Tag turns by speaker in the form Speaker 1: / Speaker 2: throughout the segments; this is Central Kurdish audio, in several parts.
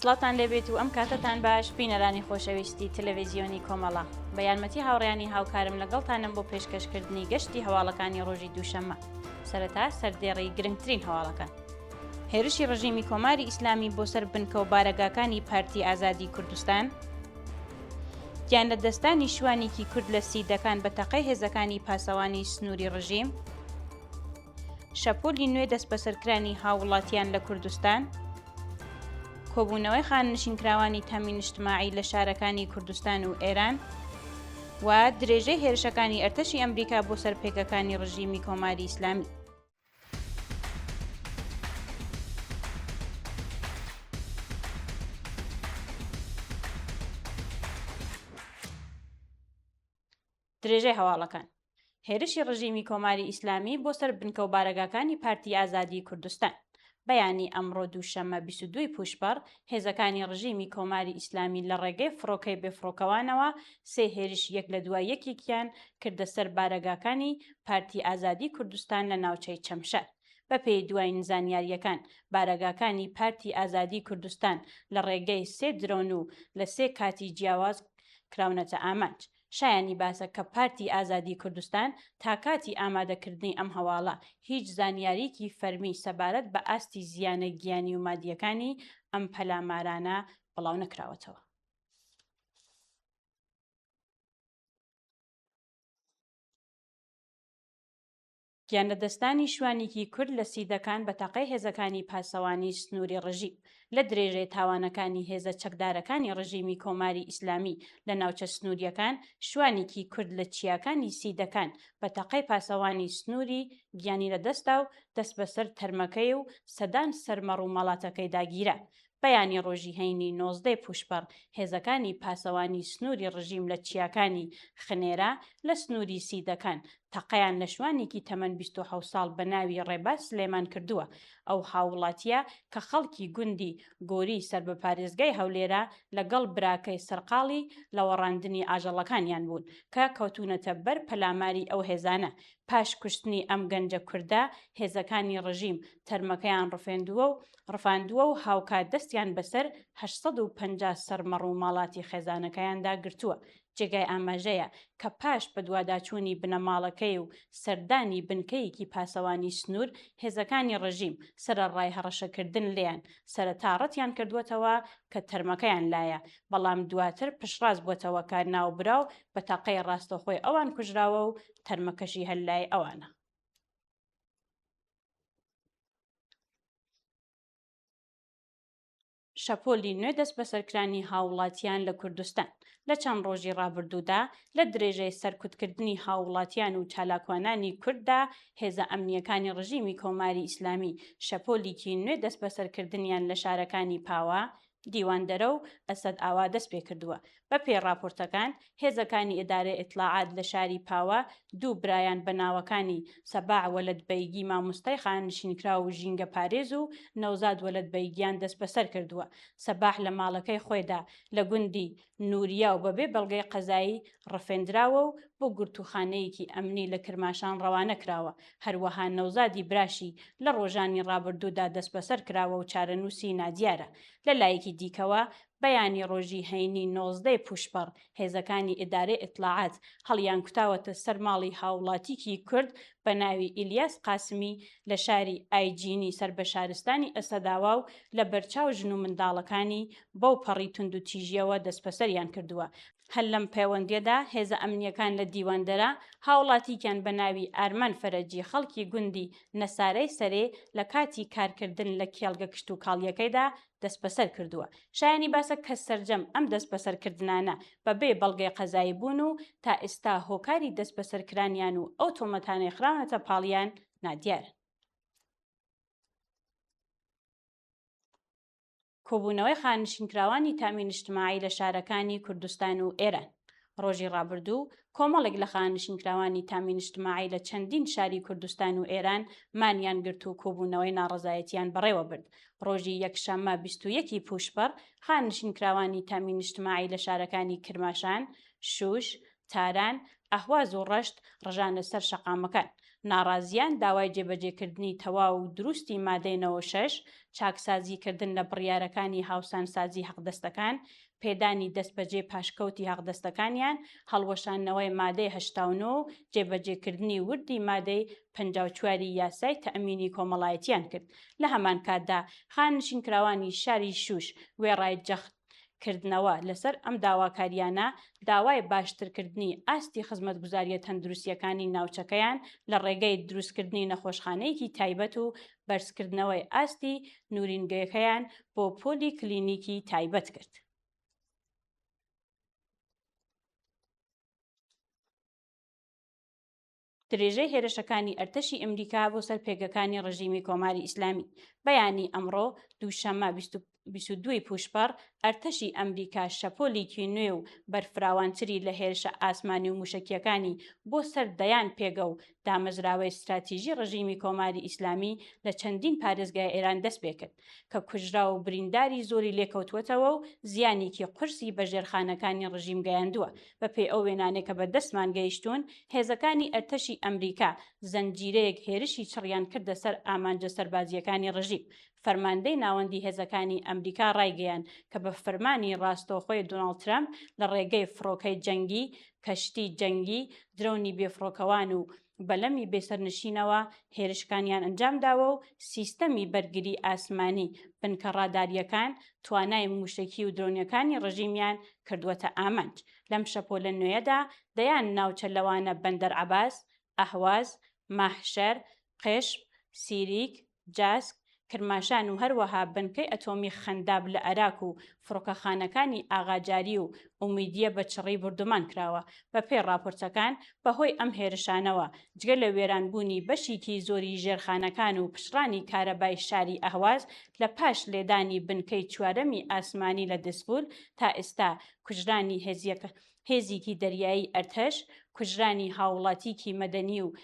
Speaker 1: سڵاوتان لێبێت و ئەم کاتەتان باش بینەرانی خۆشەویستی تەلەڤیزیۆنی کۆمەڵە بە یارمەتی هاوڕیانی هاوکارم لەگەڵتانم بۆ پێشکەشکردنی گەشتی هەواڵەکانی ڕۆژی دووشەممە سەرەتا سەردێڕی گرنگترین هەواڵەکان هێرشی ڕژیمی کۆماری ئیسلامی بۆ سەر بنکە و بارەگاکانی پارتی ئازادی کوردستان گیانلەدەستدانی شوانێکی کورد لە سیدەکان بە تەقەی هێزەکانی پاسەوانی سنووری ڕژیم، شەپۆلی نوێ دەستبەسەرکرانی هاووڵاتیان لە کوردستان، کۆبوونەوەی خانەنشینکراوانی تامی نیشتماعی لە شارەکانی کوردستان و ئێران و درێژەی هێرشەکانی ئەرتەشی ئەمریکا بۆ سەر پێگەکانی ڕژیمی کۆماری ئیسلامی. درێژەی هەواڵەکان هێرشی ڕژیمی کۆماری ئیسلامی بۆ سەر بنکە و بارەگاکانی پارتی ئازادی کوردستان بەیانی ئەمڕۆ دووشەممە 22 پووشپەڕ هێزەکانی ڕژیمی کۆماری ئیسلامی لە ڕێگەی فڕۆکەی بێفڕۆکەوانەوە سێ هێرش یەک لە دوای یەکێکیان کردە سەر بارەگاکانی پارتی ئازادی کوردستان لە ناوچەی چەمشار. بەپێی دوایین زانیارییەکان، بارەگاکانی پارتی ئازادی کوردستان لە ڕێگەی سێ درۆن و لە سێ کاتی جیاواز کراونەتە ئامانج. شایانی باسە کە پارتی ئازادی کوردستان تا کاتی ئامادەکردنی ئەم هەواڵە هیچ زانیاریکی فەرمی سەبارەت بە ئاستی زیانە گیانی و مادییەکانی ئەم پەلامارانە بڵاونەکراوەتەوە. گیانلەدەستدانی شوانێکی کورد لە سیدەکان بە تەقەی هێزەکانی پاسەوانی سنووری ڕژیم، لە درێژەی تاوانەکانی هێزە چەکدارەکانی ڕژیمی کۆماری ئیسلامی لە ناوچە سنوورییەکان، شوانێکی کورد لە چیاکانی سیدەکان بە تەقەی پاسەوانی سنووری گیانی لەدەستدا و دەستبەسەر تەرمەکەی و سەدان سەر مەڕ و ماڵاتەکەیدا گیرا. بەیانی ڕۆژی هەینی نۆزدەی پووشپەڕ هێزەکانی پاسەوانی سنووری ڕژیم لە چیاکانی خنێرە لە سنووری سیدەکان تەقەیان لە شوانێکی تەمەن 27 ساڵ بە ناوی ڕێباز سلێمان کردووە. ئەو هاووڵاتییە کە خەڵکی گوندی گۆری سەر بە پارێزگای هەولێرە لەگەڵ براکەی سەرقاڵی لەوەڕاندنی ئاژەڵەکانیان بوون کە کەوتوونەتە بەر پەلاماری ئەو هێزانە. پاش کوشتنی ئەم گەنجە کوردە هێزەکانی ڕژیم تەرمەکەیان ڕفێندووە و ڕفاندووە و هاوکات دەستیان بەسەر 850 سەر مەڕ و ماڵاتی خێزانەکەیاندا گرتووە. جێگای ئاماژەیە کە پاش بەدواداچوونی بنەماڵەکەی و سەردانی بنکەیەکی پاسەوانی سنوور، هێزەکانی ڕژیم سەرەڕای هەڕەشەکردن لێیان، سەرەتا ڕەتیان کردووەتەوە کە تەرمەکەیان لایە، بەڵام دواتر پشتڕاست بووەتەوە کە ناوبراو بە تەقەی ڕاستەوخۆی ئەوان کوژراوە و تەرمەکەشی هەر لای ئەوانە. شەپۆلی نوێ دەستبەسەرکرانی هاووڵاتیان لە کوردستان لە چەند ڕۆژی ڕابردوودا لە درێژەی سەرکوتکردنی هاووڵاتیان و چالاکوانانی کورددا هێزە ئەمنییەکانی ڕژیمی کۆماری ئیسلامی شەپۆلیکی نوێ دەستبەسەرکردنیان لە شارەکانی پاوە، دیواندەرە و ئەسەدئاوا دەستپێکردووە. بەپێی ڕاپۆرتەکان، هێزەکانی ئیدارەی ئیتڵاعات لە شاری پاوە دوو برایان بە ناوەکانی سەباع وەلەدبەیگی مامۆستای خانەنشینکراو و ژینگەپارێز و نەوزاد وەلەدبەیگیان دەستبەسەر کردووە. سەباح لە ماڵەکەی خۆیدا لە گوندی نوریاو بەبێ بەڵگەی قەزایی ڕفێندراوە و بۆ گرتووخانەیەکی ئەمنی لە کرماشان ڕەوانە کراوە. هەروەها نەوزادی براشی لە ڕۆژانی ڕابردوودا دەستبەسەر کراوە و چارەنووسی نادیارە. لە لایەکی دیکەوە، بەیانی ڕۆژی هەینی 19 ی پووشپەڕ، هێزەکانی ئیدارەی ئیتڵاعات هەڵیانکوتاوەتە سەر ماڵی هاووڵاتیکی کورد بە ناوی ئیلیاس قاسمی لە شاری ئایجینی سەر بە شارستانی ئەسەداوا و لە بەرچاو ژن و منداڵەکانی بەو پەڕی توندوتیژییەوە دەستبەسەریان کردووە. هەر لەم پێوەندییەدا هێزە ئەمنییەکان لە دیواندەرە هاوڵاتیکیان بە ناوی ئارمان فەرەجی خەڵکی گوندی نەسارەی سەرێ لە کاتی کارکردن لە کێڵگە کشتوکاڵییەکەیدا دەستبەسەر کردووە. شایانی باسە کە سەرجەم ئەم دەستبەسەرکردنانە بە بێ بەڵگەی قەزایی بوون و تا ئێستا هۆکاری دەستبەسەرکرانیان و ئەو تۆمەتانەی خراونەتە پاڵیان نادیارن. کۆبوونەوەی خانەنشینکراوانی تامین اجتماعی لە شارەکانی کوردستان و ئێران ڕۆژی ڕابردوو کۆمەڵێک لە خانەنشینکراوانی تامین اجتماعی لە چەندین شاری کوردستان و ئێران مانیان گرت و کۆبوونەوەی ناڕەزایەتیان بەڕێوە برد. ڕۆژی یەکشەممە 21 ی پووشپەڕ خانەنشینکراوانی تامین اجتماعی لە شارەکانی کرماشان، شوش، تاران، ئەهواز و ڕەشت ڕژانە سەر شەقامەکان. ناڕازییان داوای جێبەجێکردنی تەواو و دروستی مادەی 96، چاکسازیکردن لە بڕیارەکانی هاوسانسازی حەقدەستەکان، پێدانی دەستبەجێ پاشکەوتی حەقدەستەکانیان، هەڵوەشاندنەوەی مادەی 89 و جێبەجێکردنی وردی مادەی 54 ی یاسای تەئمینی کۆمەڵایەتیان کرد. لە هەمان کاتدا خانەنشینکراوانی شاری شوش وێڕای جەخت کردنەوە لەسەر ئەم داواکارییانە، داوای باشترکردنی ئاستی خزمەتگوزارییە تەندروستییەکانی ناوچەکەیان لە ڕێگەی دروستکردنی نەخۆشخانەیەکی تایبەت و بەرزکردنەوەی ئاستی نورینگەکەیان بۆ پۆلی کلینیکی تایبەت کرد. درێژەی هێرشەکانی ئەرتەشی ئەمریکا بۆ سەر پێگەکانی ڕژیمی کۆماری ئیسلامی بەیانی ئەمڕۆ دووشەممە 22 ی پووشپەڕ، ئەرتەشی ئەمریکا شەپۆلێکی نوێ و بەرفراوانتری لە هێرشە ئاسمانی و مووشەکییەکانی بۆ سەر دەیان پێگە و دامەزراوەی ستراتیژی ڕژیمی کۆماری ئیسلامی لە چەندین پارێزگای ئێران دەستپێکرد کە کوژراو و برینداری زۆری لێکەوتووەتەوە و زیانێکی قورسی بە ژێرخانەکانی ڕژیم گەیاندووە. بەپێی ئەو وێنانەی کە بە دەستمان گەیشتوون، هێزەکانی ئەرتەشی ئەمریکا زنجیرەیەک هێرشی چڕیان کردە سەر ئامانجە سەربازییەکانی ڕژیم. فەرماندەی ناوەندی هێزەکانی ئەمریکا ڕایگەیاند کە بە فەرمانی ڕاستەوخۆی دۆناڵد ترەمپ لە ڕێگەی فڕۆکەی جەنگی، کەشتی جەنگی، درۆنی بێفڕۆکەوان و بەلەمی بێسەرنشینەوە هێرشکانیان ئەنجامداوە و سیستەمی بەرگری ئاسمانی، بنکە ڕادارییەکان، توانای مووشەکی و درۆنەکانی ڕژیمیان کردووەتە ئامانج. لەم شەپۆلە نوێیەدا دەیان ناوچە لەوانە بەندەر عەباس، ئەهواز، ماهشەر، قشم، سیریک، جاسک، کرماشان و هەروەها بنکەی ئەتۆمی خەنداب لە ئەراک و فڕۆکەخانەکانی ئاغاجاری و ئومیدیە بە چڕی بوردومان کراوە. بەپێی ڕاپۆرتەکان، بەهۆی ئەم هێرشانەوە، جگە لە وێرانبوونی بەشیکی زۆری ژێرخانەکان و پچڕانی کارەبای شاری ئەهواز لە پاش لێدانی بنکەی چوارەمی ئاسمانی لە دزفول، تا ئێستا کوژرانی هێزیکی دەریایی ئەرتەش، کوژرانی هاووڵاتیکی مەدەنی و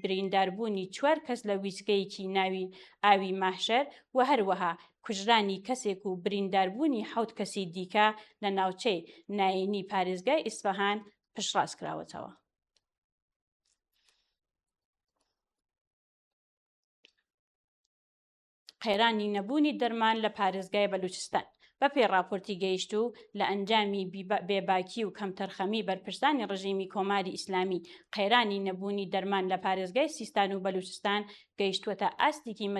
Speaker 1: برینداربوونی چوار کەس لە ویستگەیەکی ناوی ئاوی ماهشەر و هەروەها کوژرانی کەسێک و برینداربوونی حەوت کەسی دیکە لە ناوچەی نایینی پارێزگای ئیسفەهان پشتڕاست کراوەتەوە. قەیرانی نەبوونی دەرمان لە پارێزگای بەلوچستان بەپێی ڕاپۆرتی گەیشتوو لە ئەنجامی بێباکی و کەمتەرخەمی بەرپرسانی ڕژیمی کۆماری ئیسلامی قەیرانی نەبوونی دەرمان لە پارێزگای سیستان و بەلوچستان گەیشتووەتە ئاستێکی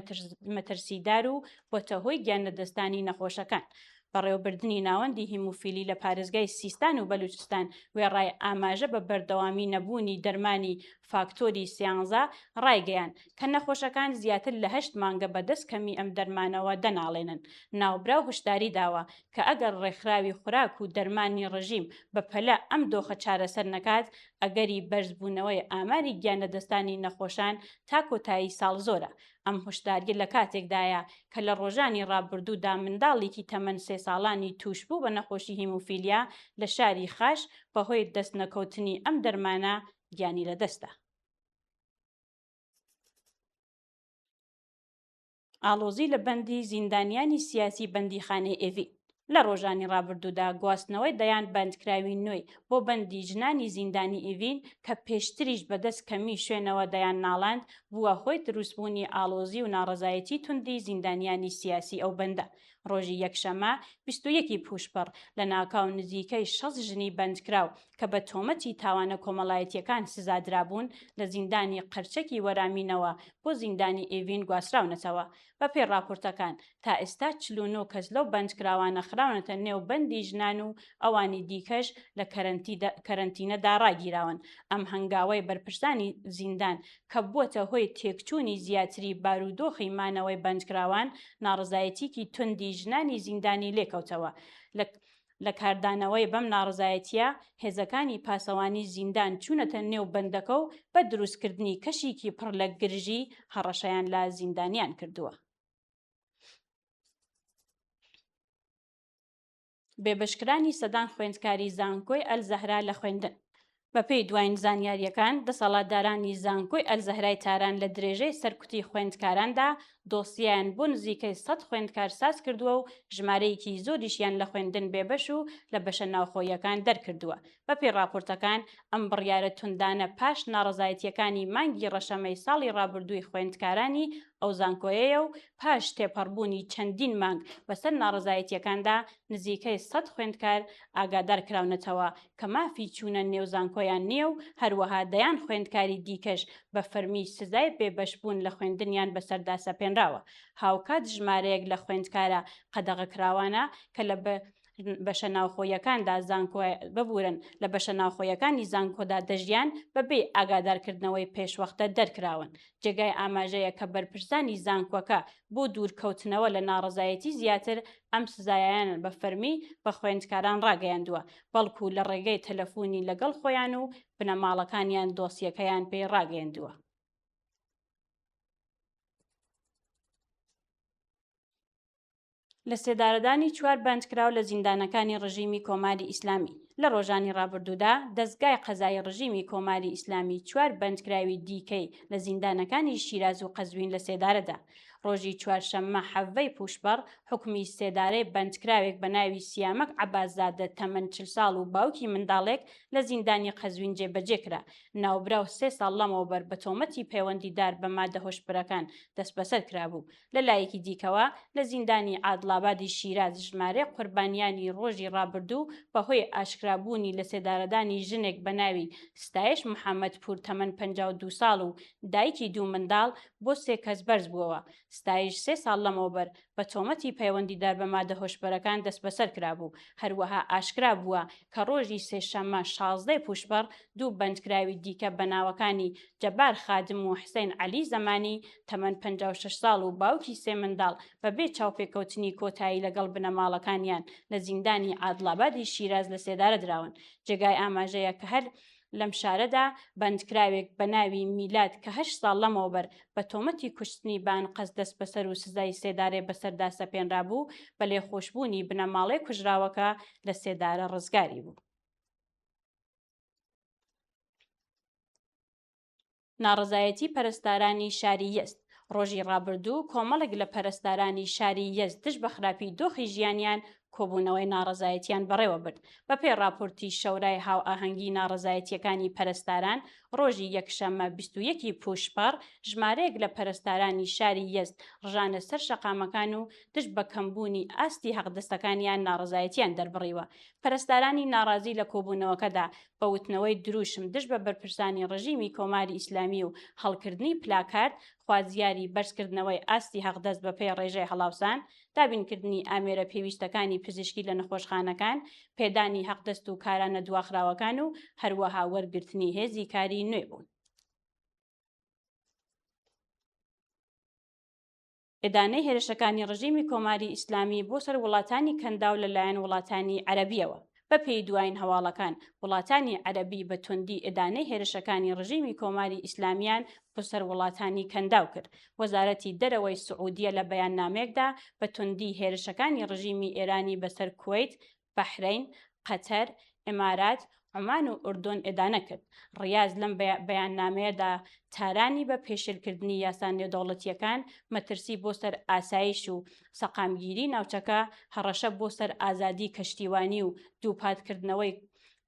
Speaker 1: مەترسیدار و بۆتە هۆی گیانلەدەستدانی نەخۆشەکان. بەڕێوەبردنی ناوەندی هیموفیلی لە پارێزگای سیستان و بەلوچستان وێڕای ئاماژە بە بەردەوامی نەبوونی دەرمانی فاکتۆری سیانزە ڕایگەیاند کە نەخۆشەکان زیاتر لە هەشت مانگە بەدەست کەمی ئەم دەرمانەوە دەناڵێنن. ناوبراو هۆشداری داوە کە ئەگەر ڕێکخراوی خوراک و دەرمانی ڕژیم بە پەلە ئەم دۆخە چارەسەر نەکات، ئەگەری بەرزبوونەوەی ئاماری گیانلەدەستدانی نەخۆشان تا کۆتایی ساڵ زۆرە. ئەم هۆشدارییە لە کاتێکدایە کە لە ڕۆژانی ڕابردوودا منداڵێکی تەمەن سێ ساڵانی تووشبوو بە نەخۆشی هیمۆفیلیا لە شاری خاش بەهۆی دەستنەکەوتنی ئەم دەرمانە گیانی لەدەستدا. ئاڵۆزی لە بەندی زیندانیانی سیاسی بەندیخانەی ئێڤین لە ڕۆژانی ڕابردوودا گواستنەوەی دەیان بەندکراوی نوێی بۆ بەندی ژنانی زیندانی ئیڤین کە پێشتریش بەدەست کەمی شوێنەوە دەیانناڵاند، بووە هۆی دروستبوونی ئاڵۆزی و ناڕەزایەتی توندی زیندانیانی سیاسی ئەو بەندە. ڕۆژی یەکشەممە 21 ی پووشپەڕ، لەناکاو نزیکەی 60 ژنی بەندکراو کە بە تۆمەتی تاوانە کۆمەڵایەتییەکان سزادرابوون، لە زیندانی قەرچەکی وەرامینەوە بۆ زیندانی ئێڤین گواستراونەتەوە. بەپێی ڕاپۆرتەکان، تا ئێستا 49 کەس لەو بەندکراوانە خراونەتە نێو بەندی ژنان و ئەوانی دیکەش لە کەرەنتینەدا ڕاگیراون. ئەم هەنگاوەی بەرپرسانی زیندان کە بووەتە هۆی تێکچوونی زیاتری بارودۆخی مانەوەی بەندکراوان، ناڕەزایەتیکی توندی ژنانی زیندانی لێکەوتەوە. لە لە کاردانەوەی بەم ناڕەزایەتییە، هێزەکانی پاسەوانی زیندان چوونەتە نێو بەندەکە و بە دروستکردنی کەشیکی پڕ لە گرژی هەڕەشەیان لە زیندانیان کردووە. بێبەشکرانی سەدان خوێندکاری زانکۆی ئەلزەهرا لە خوێندن. بەپێی دواین زانیارییەکان، دەسەڵاتدارانی زانکۆی ئەلزەهرای تاران لە درێژەی سەرکوتی خوێندکاراندا، دۆسیەیان بۆ نزیکەی سەد خوێندکار سازکردووە و ژمارەیەکی زۆریشیان لە خوێندن بێبەش و لە بەشە ناوخۆییەکان دەرکردووە. بەپێی ڕاپۆرتەکان، ئەم بڕیارە توندانە پاش ناڕەزایەتییەکانی مانگی ڕەشەمەی ساڵی ڕابردووی خوێندکارانی ئەو زانکۆیەیە و پاش تێپەڕبوونی چەندین مانگ بەسەر ناڕەزایەتییەکاندا نزیکەی سەد خوێندکار ئاگادار کراونەتەوە کە مافی چوونە نێو زانکۆیان نییە و هەروەها دەیان خوێندکاری دیکەش بە فەرمی سزای بێبەشبوون لە خوێندنیان بەسەردا سەپێنراوە. هاوکات ژمارەیەک لە خوێندکارە قەدەغەکراوانە کە لە بەشە ناوخۆییەکاندا زانکۆ ببورن لە بەشە ناوخۆیەکانی زانکۆدا دەژیان بەبێ ئاگادارکردنەوەی پێشوەختە دەرکراون. جێگای ئاماژەیە کە بەرپرسانی زانکۆکە بۆ دوورکەوتنەوە لە ناڕەزایەتی زیاتر ئەم سزایانە بە فەرمی بە خوێندکاران ڕاگەیاندووە، بەڵکو لە ڕێگەی تەلەفونی لەگەڵ خۆیان و بنەماڵەکانیان دۆسیەکەیان پێی ڕاگەیەندووە. لە سێدارەدانی چوار بەندکراو لە زیندانەکانی ڕژیمی کۆماری ئیسلامی لە ڕۆژانی ڕابردوودا دەزگای قەزایی ڕژیمی کۆماری ئیسلامی چوار بەندکراوی دیکەی لە زیندانەکانی شیراز و قەزوین لە سێدارەدا. ڕۆژی چوارشەممە حەڤەی پووشپەڕ حوکمی سێدارەی بەندکراوێک بە ناوی سیامەک عەباسزادە تەمەن 40 ساڵ و باوکی منداڵێک لە زیندانی قەزوین جێبەجێ کرا. ناوبراو سێ ساڵ لەمەوبەر بە تۆمەتی پەیوەندیدار بە مادە هۆشبەرەکان دەستبەسەر کرابوو. لە لایەکی دیکەوە، لە زیندانی عادڵابادی شیراز ژمارەی قوربانیانی ڕۆژی ڕابردوو بەهۆی ئاشکرابوونی لەسێدارەدانی ژنێک بە ناوی ستایش محەمەدپوور تەمەن 52 ساڵ و دایکی دوو منداڵ بۆ سێ کەس بەرزبووەوە. ستایش سێ ساڵ لەمەوبەر بە تۆمەتی پەیوەندیدار بە مادە هۆشبەرەکان دەستبەسەر کرابوو. هەروەها ئاشکرا بووە کە ڕۆژی سێشەممە 16 پووشپەڕ دوو بەندکراوی دیکە بە ناوەکانی جەبار خادم و حسین عەلی زەمانی تەمەن 56 ساڵ و باوکی سێ منداڵ بە بێ چاوپێکەوتنی کۆتایی لەگەڵ بنەماڵەکانیان لە زیندانی عادڵابادی شیراز لە سێدارە دراون. جێگای ئاماژەیە کە هەر لەم شارەدا بەندکراوێک بە ناوی میلاد کە هەشت ساڵ لەمەوبەر بە تۆمەتی کوشتنی بە ئەنقەست دەستبەسەر و سزای سێدارەی بەسەردا سەپێنرابوو، بە لێخۆشبوونی بنەماڵەی کوژراوەکە لە سێدارە ڕزگاری بوو. ناڕەزایەتی پەرستارانی شاری یەزد ڕۆژی ڕابردوو کۆمەڵێک لە پەرستارانی شاری یەزد دژ بە خراپی دۆخی ژیانیان کۆبوونەوەی ناڕەزایەتیان بەڕێوە برد. بەپێی ڕاپۆرتی شەورای هاوئاهەنگی ناڕەزایەتییەکانی پەرستاران، ڕۆژی یەکشەممە 21 ی پووشپەڕ، ژمارەیەک لە پەرستارانی شاری یەزد ڕژانە سەر شەقامەکان و دژ بە کەمبوونی ئاستی حەقدەستەکانیان ناڕەزایەتیان دەربڕیوە. پەرستارانی ناڕازی لە کۆبوونەوەکەدا بە وتنەوەی درووشم دژ بە بەرپرسانی ڕژیمی کۆماری ئیسلامی و هەڵکردنی پلاکارد، خوازیاری بەرزکردنەوەی ئاستی حەقدەست بەپێی ڕێژەی هەڵاوسان، دابینکردنی ئامێرە پێویستەکانی پزیشکی لە نەخۆشخانەکان، پێدانی حەقدەست و کارانە دواخراوەکان و هەروەها وەرگرتنی هێزی کاری نوێ بوون. ئیدانەی هێرشەکانی ڕژیمی کۆماری ئیسلامی بۆ سەر وڵاتانی کەنداو لە لایەن وڵاتانی عەرەبییەوە. بە پێی دواین هەواڵەکان، وڵاتانی عەرەبی بە توندی ئیدانەی هێرشەکانی ڕژیمی کۆماری ئیسلامیان بۆ سەر وڵاتانی کەنداو کرد. وەزارەتی دەرەوەی سعودیە لە بەیاننامەیەکدا بە توندی هێرشەکانی ڕژیمی ئێرانی بە سەر کوەیت، بەحرەین، قەتەر، ئیمارات، عومان و ئوردون ئیدانە کرد. ڕیاز لەم بەیاننامەیەدا تارانی بە پێشێلکردنی یاسا نێودەوڵەتییەکان، مەترسی بۆ سەر ئاسایش و سەقامگیری ناوچەکە، هەڕەشە بۆ سەر ئازادی کەشتیوانی و دووپاتکردنەوەی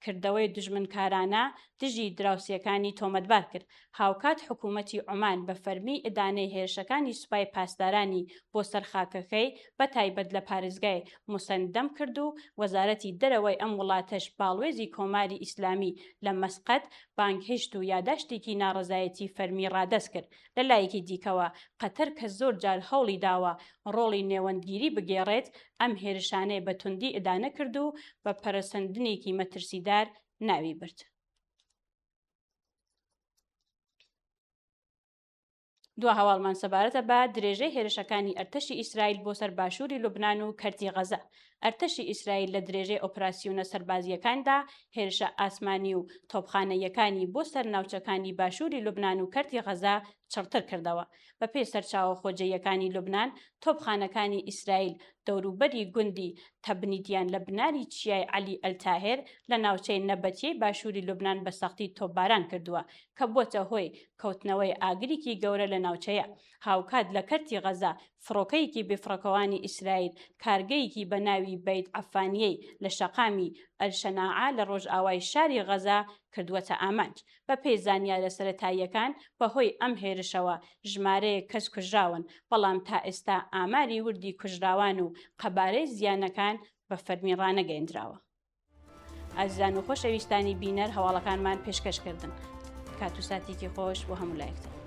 Speaker 1: کردەوەی دوژمنکارانە دژی دراوسێکانی تۆمەتبار کرد. هاوکات حکوومەتی عومان بە فەرمی ئیدانەی هێرشەکانی سوپای پاسدارانی بۆ سەر خاکەکەی بە تایبەت لە پارێزگای موسەندەم کرد و وەزارەتی دەرەوەی ئەم وڵاتەش باڵوێزی کۆماری ئیسلامی لە مەسقەت بانگهێشت و یاداشتێکی ناڕەزایەتی فەرمی ڕادەست کرد. لە لایەکی دیکەوە قەتەر کە زۆر جار هەوڵی داوە ڕۆڵی نێوەندگیری بگێڕێت، ئەم هێرشانەی بە توندی ئیدانە کرد و بە پەرەسەندنێکی مەترسیدار ناوی برد. دوا هەواڵمان سەبارەتە بە درێژەی هێرشەکانی ئەرتەشی ئیسرائیل بۆ سەر باشووری لوبنان و کەرتی غەزە. ئەرتەشی ئیسرائیل لە درێژەی ئۆپراسیۆنە سەربازییەکاندا هێرشە ئاسمانی و تۆپخانەییەکانی بۆ سەر ناوچەکانی باشووری لوبنان و کەرتی غەزە چڕتر کردەوە. بەپێی سەرچاوە خۆجێیەکانی لوبنان، تۆپخانەکانی ئیسرائیل دەوروبەری گوندی تەبنیتیان لە بناری چیای عەلی ئەلتاهێر لە ناوچەی نەبەتیەی باشووری لوبنان بە سەختی تۆپباران کردووە کە بووەتە هۆی کەوتنەوەی ئاگریکی گەورە لە ناوچەیە. هاوکات لە کەرتی غەزە فڕۆکەیەکی بێفڕۆکەوانی ئیسرائیل کارگەیەکی بە ناوی بەیت عەفانیەی لە شەقامی ئەلشەناعە لە ڕۆژئاوای شاری غەزە کردووەتە ئامانج. بەپێی زانیارە سەرەتاییەکان بەهۆی ئەم هێرشەوە ژمارەیەک کەس کوژراون، بەڵام تا ئێستا ئاماری وردی کوژراوان و قەبارەی زیانەکان بە فەرمی ڕانەگەیەندراوە. ئازیزان و خۆشەویستانی بینەر هەواڵەکانمان پێشکەش کردن. کات و ساتێکی خۆش بۆ هەموو لایەکتان.